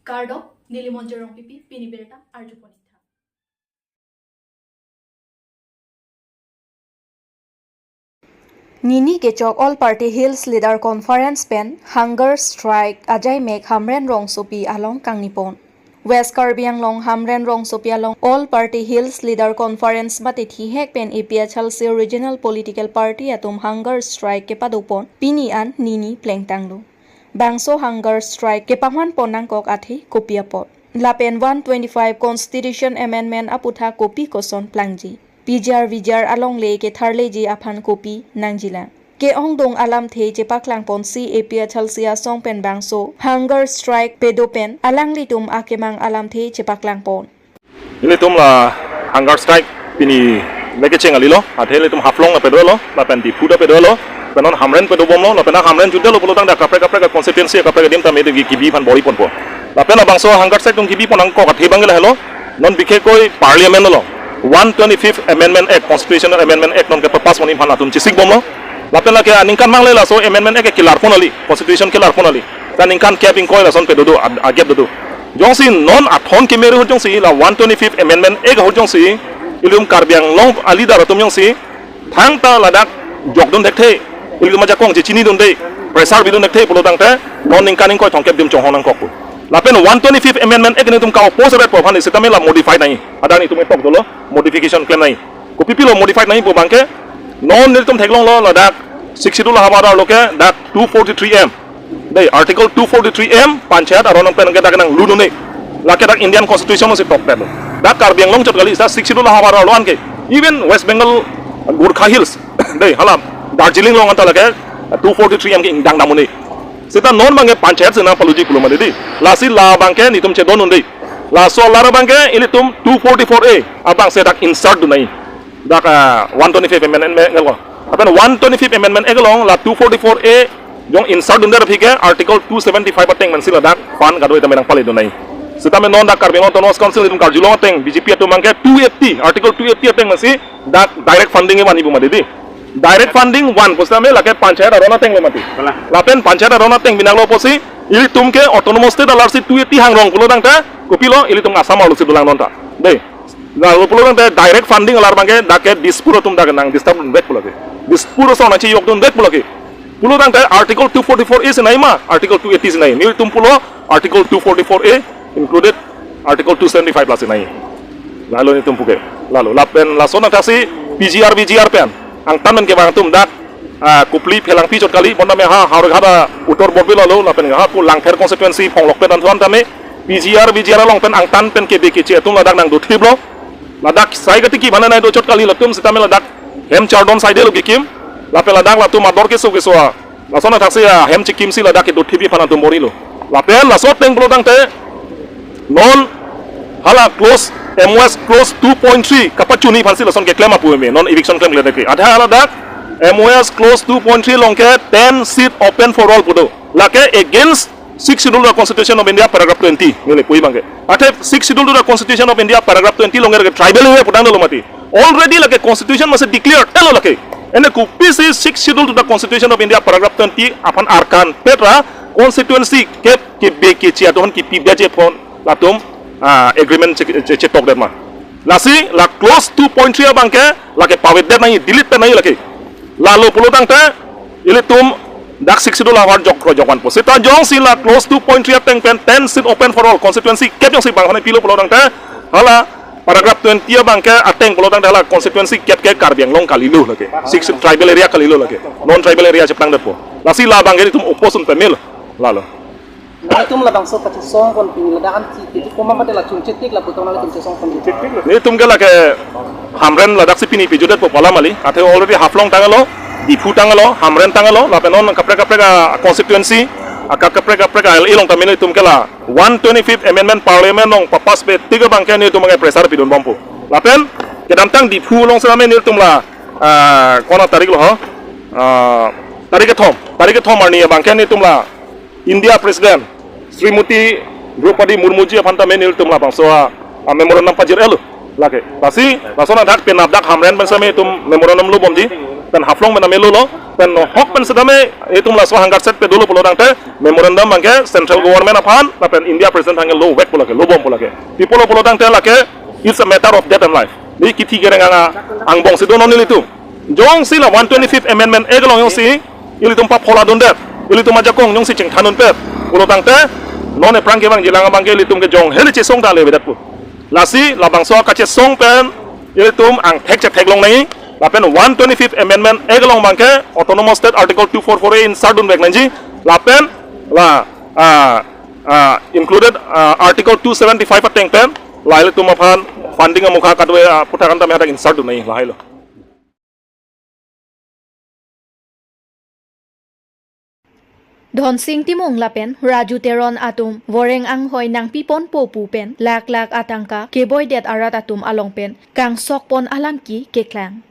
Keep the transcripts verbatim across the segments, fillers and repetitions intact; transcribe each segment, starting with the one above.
Kardom, neli Monjir Rongpipi, pini birta arjupon-ik tha. Nini kechok All Party Hills Leader Conference pen hunger strike ajaimek Hamren rongsopi along kangnipon. West Karbi Anglong Hamren rongsopi along All Party Hills Leader Conference mate thihek pen A P H L C Regional Political Party atum hunger strike kepadopon pini an nini plengtanglo. Bangso hunger strike kepamanpon nangkok athe kopi apot? Lapen one twenty-five Constitution Amendment aputhak kopi koson plangji? P G R V G R alongle ketharleji aphan kopi nangjilang? Ke-ongdung alamthe chepaklangponsi A P H L C asong pen bangso hunger strike pedo pen alanglitum akemang alamthe chepaklangpon. Ilitum la hunger strike pini le kecheng kalilo, athe ilitum Haflong ta pedolo, lapen Diphu ta pedolo, lapen non Hamren pedobomlo, lapen Hamren jutdetlo pulotangte kaprek kaprek constituency kaprek adim tame ilitum kebi aphan bor-iponpo. Lapen labangso hunger strike atum kebipon nangkok athe abang ke lahelo, non bikhekkoi Parliament along one twenty-fifth Amendment Act, Constitutional Amendment Act non kepapass ponji aphan latum chesikbomlo. Lapen lake aningkan mangle laso Amendment Act kelarpon kali, Constitution kelarpon kali. Ta ningkan kep ingkoi lason pedodo, a-, a-gap dodo. Jongsi non athon kemere ahut jongsi la one twenty-fifth Amendment Act ahut jongsi ilitum Karbi Anglong a-leader atum jongsi thangta ladak jokdun thekthe, ilitum ajakong chechinidunde, pressure bidun thekthe pulotangte non ningkan ingkoi thomkep adim chonghong nangkokpo. Lapen one twenty-fifth Amendment Act nelitum ka-oppose ret pu aphan setame la modify nangji. Hadak nelitum etok dolo, modification klem nangji. Kopipilo modify nangji pu abang ke, non nelitum theklonglo ladak Sixth Schedule ahavar arlo ke dak two forty-three M. Dei, Article two forty-three M, panchayat aron pen ke dak nanglu un-e. Lake dak Indian Constitution si tokpetlo. Dak Karbi Anglong chot kali, sa Sixth Schedule ahavar arlo an ke. Even West Bengal, Gorkha Hills, dei, hala Darjeeling along anta lake two forty-three M ke ingdang dam un-e. Seta non abang ke panchayat si nangpaluji pulo mati dei. Lasi la abang ke nelitum chedon un-e. Laso alar abang ke ilitum two forty-four A abang si dak insert dun nangji. Dak, ah, one twenty-fifth Amendment Act along. Lapen one twenty-fifth Amendment Act along la two forty-four A jong insert dunde aphi ke Article two seventy-five ateng pensi ladak fund kadoi tame nangpale dun nangji. Setame non dak Karbi Anglong Autonomous Council ilitum karjulong ateng B J P atum abang ke two eighty, Article two eighty ateng pensi dak direct funding kevan-i pu mati dei. Direct funding van pu setame lake panchayat aron atenglo mati. Kalang. Lapen panchayat aron ateng binaklo pusi ilitum ke Autonomous State alar si two eighty hangrong pulotangte kopilo ilitum Assam arlo si dolang non ta. Dei. Lalo pulotangte direct funding alar abang ke dak ke Dispur atum dak nang disturb dunvek pu lake. Dispur ason nangchejokdunvek pu lake. Pulotangte Article two forty-four A si nangji ma, Article two eighty si nangji. Nelitum pulo Article two forty-four A included Article two seventy-five lasi nangji. Lalo nelitum puke. Lalo lapen lason athaksi P G R V G R pen angtan pen kevang atum dak, ah, Kopili Phelangpi chot kali, bonta me ha Howraghat a-uttor Borbil alo, lapen ha pu Langpher constituency Phonglokpet an thuan tame P G R V G R along pen angtan pen kebe keche atum ladak nangdothiplo. Ladak sai katiki bana nai do chot kali latum setame ladak hem chardon saidelo kekim. Lapen ladak latum ador keso keso a, lason athaksi ahem chekimsi ladak kedothipji aphan atum bor-ilo. Lapen laso ateng pulotangte non hala clause, M O S clause two point three kapachuni aphansi lason keklem apu me non eviction klemkle deke. Athe hala dak M O S clause two point three along ke ten seat open for all pu do. Lake against Sixth Schedule of the Constitution of India, paragraph twenty, neli puji abang ke. Athe Sixth Schedule to the Constitution of India, paragraph twenty along ke tribal area putangdetlo mati. Already lake constitution masi declare etlo lake. Ene kopisi Sixth Schedule to the Constitution of India, paragraph twenty aphan arkan petra constituency kep kebe keche atum aphan kipi biaje aphan latum, ah, agreement che-, che-, chetokdet ma. Lasi la clause two point three abang ke lake pavetdet nangji, delete pet nangji lake. Lalo pulotangte ilitum dak Sixth Schedule ahavar jok kroi jok vanpo. Seta jongsi la clause two point three ateng pen ten seat open for all constituency kep jongsi bang hane pilo pulotangte hala paragraph twenty abang ke ateng pulotangte hala constituency kep ke Karbi Anglong kalilo lake. Six tribal area kalilo lake. Non tribal area cheptangdetpo. Lasi la abang ke ilitum oppose un pemil. Lalo. Nangtum labangso kachesongpon pini ladak an si, kiti koma mate la chungchetik la putong nangtum chesongpon. Nelitum ke lake Hamren ladak si pini pejutdetpo pu alam kali. Athe already Haflong tanglo, Diphu tanglo, Hamren tanglo, lapen non kaprek kaprek a-constituency, a-, kaprek kaprek a-L A along tame nelitum ke la one twenty-fifth Amendment Parliament along papass pe tik abang ke nelitum ke pressure pidunbompo. Lapen kedamtang Diphu along setame nelitum la, ah, kona tarik lo ho? Ah, tarik kethom, tarik kethom arni abang ke nelitum la India President Srimati Droupadi Murmu ji aphan tame nelitum labangso a, a-memorandum pajir-etlo lake. Lasi lason athak penap dak Hamren pen setame itum memorandum lobomji. Pen Haflong pen tame lolo, pen nohok pen setame itum laso hangkat set pe dolo pulo tangte memorandum abangke central government aphan lapen India president aphan ke lovek pu lake, lobom pu lake. Pi pulo pulo tangte lake, it's a matter of death and life. Neli kithi kereng anga angbong si do non nelitum. Jongsi la one twenty-fifth amendment act along jongsi ilitum paphola dundet, ilitum ajakong jongsi chingthan dunpet pulo tangte, non aphrang kevang jilang abangke ilitum ke jong heli chesong ta le avedet pu. Lasi labangso kachesong pen ilitum angthek chetheklong nangji. Lapen one twenty-fifth amendment act along abangke Autonomous State Article two four four A insert dunvek nangji. Lapen la, ah, ah, included, ah, Article two seventy-five ateng pen la ilitum aphan funding amukha kadokave, ah, aputhak an tame hadak insert dun nangji, lahai lo. Dhonsing Timung lapen Raju Teron atum voreng anghoi nangpiponpo pu pen lakh lakh atangka keboidet arat atum along pen kangsokpon alamki keklang.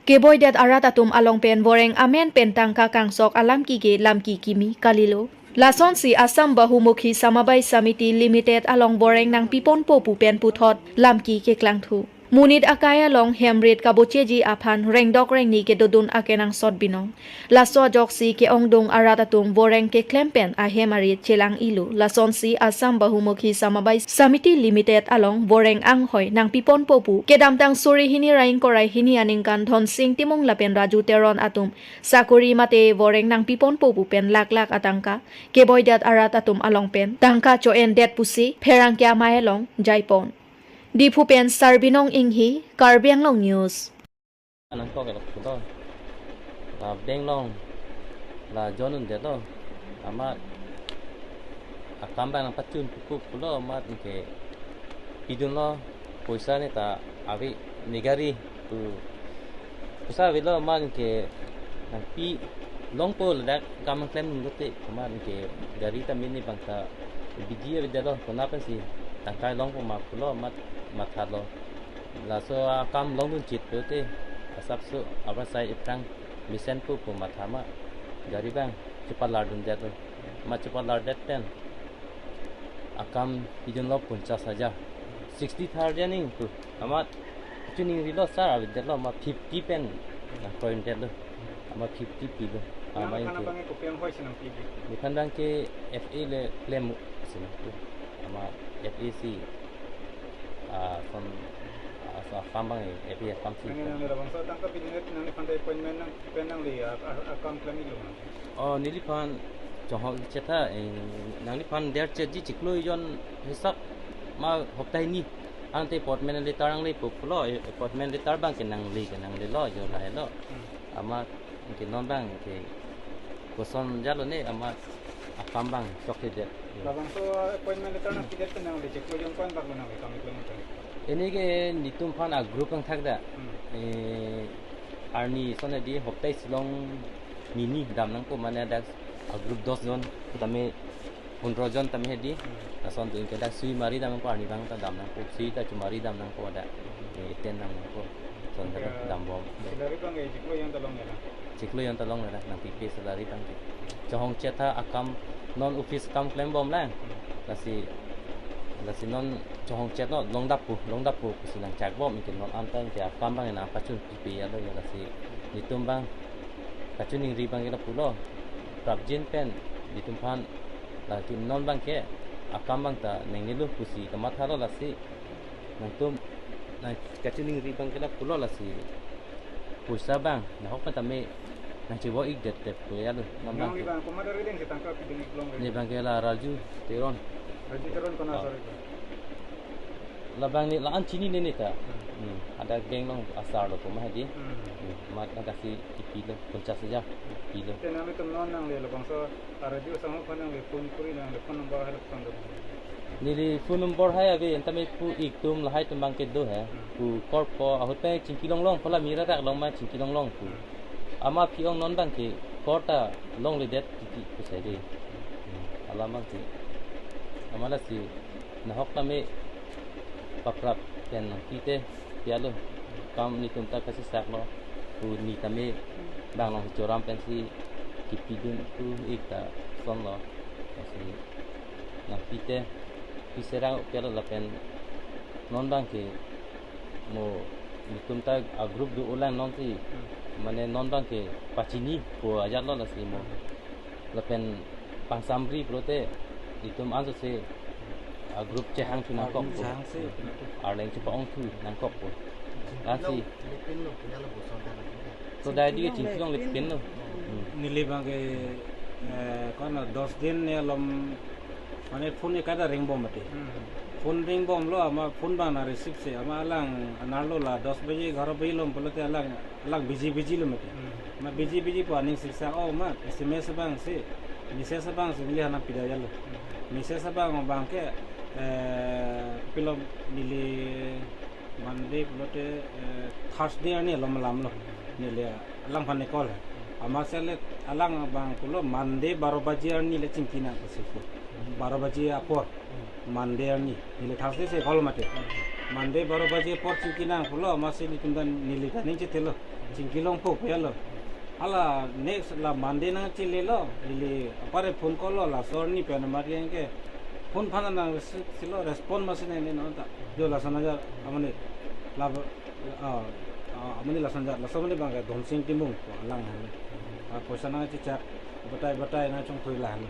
Keboidet arat atum along pen voreng amen pen tangka kangsok alamki ke lamki kimi kalilo. Lasonsi Assam Bahumukhi Samabai Samiti Limited along voreng nangpiponpo pu pen puthot lamki keklangthu. Monit akai along hem rit kabocheji aphan rengdok rengni kedodun akenangsot binong. Laso ajoksi ke-ongdung arat atum voreng keklem pen ahem arit chelang-ilo. Lasonsi Assam Bahumukhi Samabai Samiti Limited along voreng anghoi nangpiponpo pu kedamtang suri hini ra ingkoi ra hini aningkan Dhonsing Timung lapen Raju Teron atum sakori mate voreng nangpiponpo pu pen lakh lakh atangka keboidet arat atum along pen tangka cho-endet pusi pherangke amei along jaipon. Diphu pen Sarbinong Inghi, Karbi Anglong News. Nangkok elok pulo. La bank along la join un-edetlo. Amat akam abang nangpachun puku pulo, amat anke pidunlo, poisa ne ta ave, ne gari pu poisa avelo, amat anke nangpilongpo, ladak akam nangklemdun lote, amat anke gari ta mini abang ta bidi avedetlo, konat pensi tangka longpo ma pulo, amat mathalo. Laso akam longdun chit pulote, asapso abrasai aphrang mesenpo pu matha, amat gari abang chepalardundetlo. Amat chepalardet pen akam pidunlo ponchas hajar. Sixty thousand ning pu. Amat chuning rilo sir, avedetlo, amat fifty pen nangkroidetlo. Amat fifty pilo. Amat nangphan anke abang ke kopi anghoi si nangpi? Nephan abang ke F A le klem si nangpi. Amat F A si, ah, son, ah, so akam abang, F A akam si. Nangli, nangli labangso tangka pidundet, nangliphan ta appointment nang pen nangli, ah, ah, akam klem-iklo ma? Oh, neliphan chonghok-ik chetha, eh, nangliphan der chetji chiklo ejon hisap ma hopta hini. Ante appointment letter nanglepo pulo, eh, appointment letter abang ke nangle, ke nanglelo, jo lahelo. Hmm. Amat anke non abang ke koson jalo ne, amat akam abang chokthedet. Labangso appointment letter nangpidet pen nangli chiklo ejon ko-an bak lo nangli kam-iklo nangkok? Ini ke netum aphan a group nangthakda. Hmm. Eh, arni son hedi hopta isi along nini dam nangpo, mane dak a group dos jon tame, pondro jon tame hedi. Hmm. Lason tu anke dak sui mari dam nangpo, arni abang ta dam nangpo, sui ta chomari dam nangpo dak. Hmm. Eh, iten dam nangpo. Son ta, okay, dambom. Salary abang ke chiklo ejon ta longle ra? Chiklo ejon ta longle ra, nangpipe salary abang ke. Chonghong chetha akam, non office akam klembomlang. Hmm. Lasi, lasi non chonghong chetlo, longdappo, longdappo pusi nangchakbom, anke non anta anke akam abang nangpachun pipe alo ya, lasi netum abang kachiningri abang ke lapulo. Prapjin pen netum aphan lake non abang ke akam abang ta nangnelo pusi kamathalo, lasi nangtum nangkachiningri abang ke lapulo, lasi poisa abang nahok pen tame nangchevo-ikdet te pu ya lo. Nang abang, nangli ke abang komat arideng si tangka pidun-iklonglo? Ne abang ke la Raju Teron. Raju Teron, konat, ah, asar ko? Labang ne la-an chinine ne ta. Hmm. Hmm. Hadak bank along asar lo komat hedi. Hmm. Hmm. Amat hadak si kipilo, ponchas hajar pilo. Te nanglitum non nangli labangso Raju asangho aphan nangli phone kori, nangli phone number hai lapuson do? Neli phone number hai ave, anta me pu-ik atum lahai atum abang ke do he. Hmm. Pu korpo ahut pen chingki longlong, pu la mira dak along ma chingki longlong pu. Hmm. Amat aphi-ong non abang ke kor ta longledet titi pu sai de. Hmm. Alam abang ke. Amat lasi nahok tame paprap pen nangpi te, pi alo, kam netum ta kasisaklo, pu ne tame bang along choram pensi kipidun pu-ik ta sonlo, lasi nangpi te, pi serang pi alo lapen non abang ke mo netum ta a group do-olang, non si, hmm, Mane non abang ke pachinipo ajat lo lasi mo. Lapen pangsamri pulote itum anso se a group chehang thu nangkok. Chehang se. Arleng chepa-ong thu nangkokpo. Lasi. Pinlo, pinlo, pinlo, bosan dan. So dai di chingki longle pinlo. Hmm. Neli abang ke, eh, kono dos din ne alom mane phone ekada ringbom mati. Hmm. Phone ringbomlo, amat phone abang nang receive se, amat alang anerlo la dos baji, egharo baji alom pulote alang, alang busy busy lo mati. Hmm. Amat busy busy pu aning siksa, oh amat S M S abang si, message abang si neli hanam pida jalo. Hmm. Message abang abang ke, eh, kopilo neli Monday pulote, eh, Thursday arni alom alam lo. Neli alangphan ne call. Amat sele alang abang pulo Monday baro baji arni le chingki nang pusi pu. Baro baji apor. Monday arni. Neli Thursday se call mati. Monday baro baji apor chingki nang pulo, amat si nelitum ta neli ta ning chethelo. Chingki longpo pu jalo. Hala next la Monday nangchelelo, ili apar phone call lo, laso arni pen amat yang ke phone aphan nang receive silo, respond masi nang nonta. Jo lason ajat amonit la, ah, ah, amonit lason ajat, laso amonit abang ke Dhonsing Timung pu alang han. Ah, poisa nangchechak, batai batai nangchongthui la han.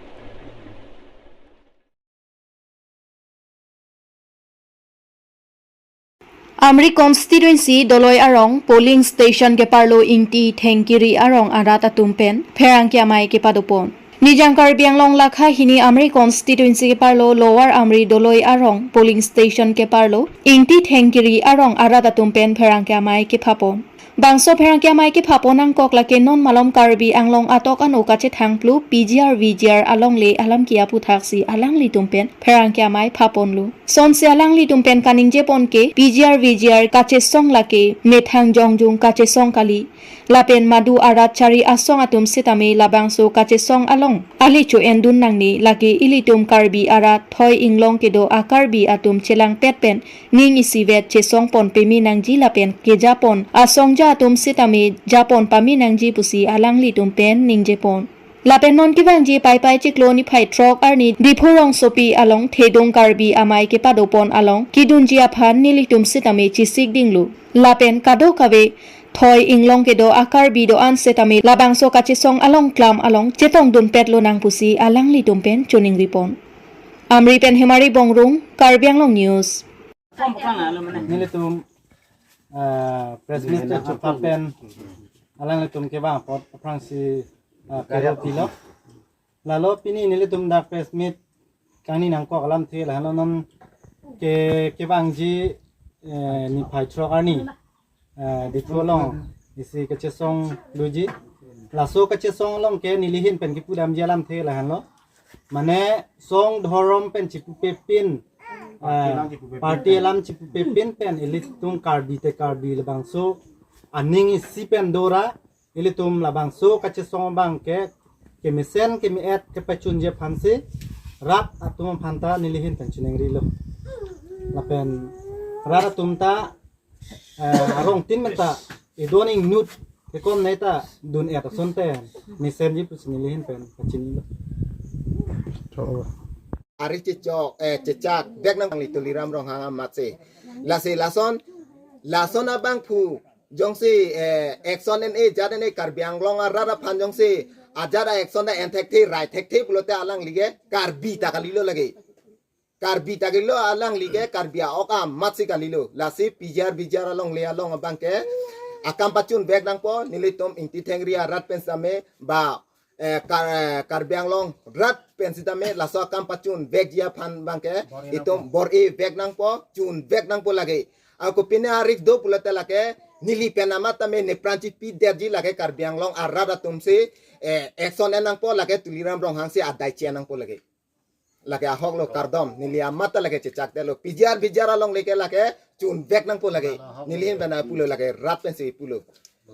Amri constituency Doloi arong polling station keparlo Ingti Thengkiri arong arat atum pen pherangke amei kepadopon. Nijang Karbi Anglong lakha hini Amri constituency keparlo Lower Amri Doloi arong polling station keparlo Ingti Thengkiri arong arat atum pen pherangke amei kephapon. Bangso pherangke amei kephapon nangkok lake non malom Karbi Anglong atok ano kachethangplu P G R V G R alongle alam ke-aputhaksi alanglitum pen pherangke amei phaponlo. Sonsi alanglitum pen kaningjepon ke P G R V G R kachesong lake methang jongjung kachesong kali. Lapen madu arat chari asong atum setame labangso kachesong along ale cho-endun nangne, lake ilitum Karbi arat thoi inglong kedo a-Karbi atum chelangpet pen ning isivet chesongpon peme nangji lapen kejapon asongja atum setame japon pame nangji pusi alanglitum pen ningjepon. Lapen non kevangji Paipai chiklo niphai throk arni Diphu rongsopi along Thedung Karbi amei kepadopon along kedunji aphan nelitum setame chesik dinglo. Lapen kadokave thoi inglong kedo a-Karbi do-an setame labangso kachesong along klam along chetongdunpetlo nang pusi alanglitum pen choningripon. Amri pen Hemari Bongrung, Karbi Anglong News. Nelitum, ah, press meet chepap pen alanglitum kevang apot aphrangsi, ah, pero pilo. Lalo pini nelitum dak press meet kangni nangkok alamthe lahenlo, non ke kevangji, eh, niphai throk arni, eh, Diphu along isi kachesong doji. Laso kachesong along ke nelihin pen kipudamji alamthe lahenlo. Mane song dhorom pen chipupepin, eh, party alam chipupepin pen ilitum Karbi te Karbi labangso aning isi pen dora, ilitum labangso kachesong abang ke kemesen keme-et kepachunji aphansi rat atum aphan ta nelihin pen choningrilo. Lapen rat atum ta, eh, arong tin menta idon ingnut kekom neta dun-et asonte mesenji pusi nelihin pen pachinilo. Ari chechok, eh, chechak vek nang pangli Tuliram Ronghang amatsi. Lasi lason, lason abangphu jongsi, eh, action en-e jat en-e Karbi Anglong arat aphan jongsi ajat a-action ta en thekthe rai thekthe pulote alangli ke Karbi ta kalilo lagi. Karbi ta kalilo alangli ke Karbi a-ok amatsi kalilo. Lasi P G R V G R alongle along abang ke akam pachunvek nangpo, nelitum Ingti Thengri arat pen sitame ba, eh, Kar-, eh, Karbi Anglong rat pen sitame laso akam pachunvekji aphan abang ke itum bor-ivek nangpo, chunvek nangpo lagi. Ako pine arik do pulote lake neli pen amat tame nepran chipidetji lake Karbi Anglong arat atumsi, eh, action en nangpo, lake Tuliram Ronghangsi adai che nangpo lagi. Lake ahok lo kardom, neli amat ta lake chechakdetlo. P G R V G R alongle ke lake chunvek nangpo lake. Nelihin pen pulo lake, rat pensi pulo.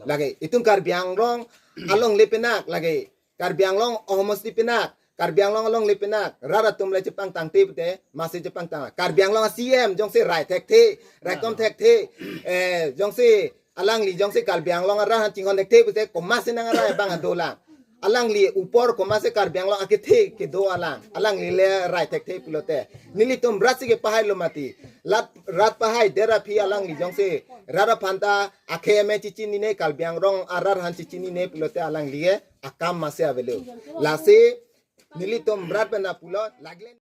Lake itum Karbi Anglong alongle penak lake. Karbi Anglong omosti penak. Karbi Anglong alongle penak. Rat atum le chepangtangte pute, masi chepangtang. Karbi Anglong C M jongsi rai thekthe, raikom thekthe. Eh, jongsi alangli jongsi Karbi Anglong arat aphan chinghon thekthe pute, komatsi nang arai abang adolang. Alangli upor komatsi Karbi Anglong akethe kedo alang. Alangli le rai thekthe pulote, nelitum rat si kepahai lo mati. Rat, rat pahai der aphi alangli jongsi rat aphan ta akhei amei chechinine, Karbi Anglong arat aphan chechinine pulote alangli ke akam masi avelo. Lasi nelitum rat pen pulo laglen.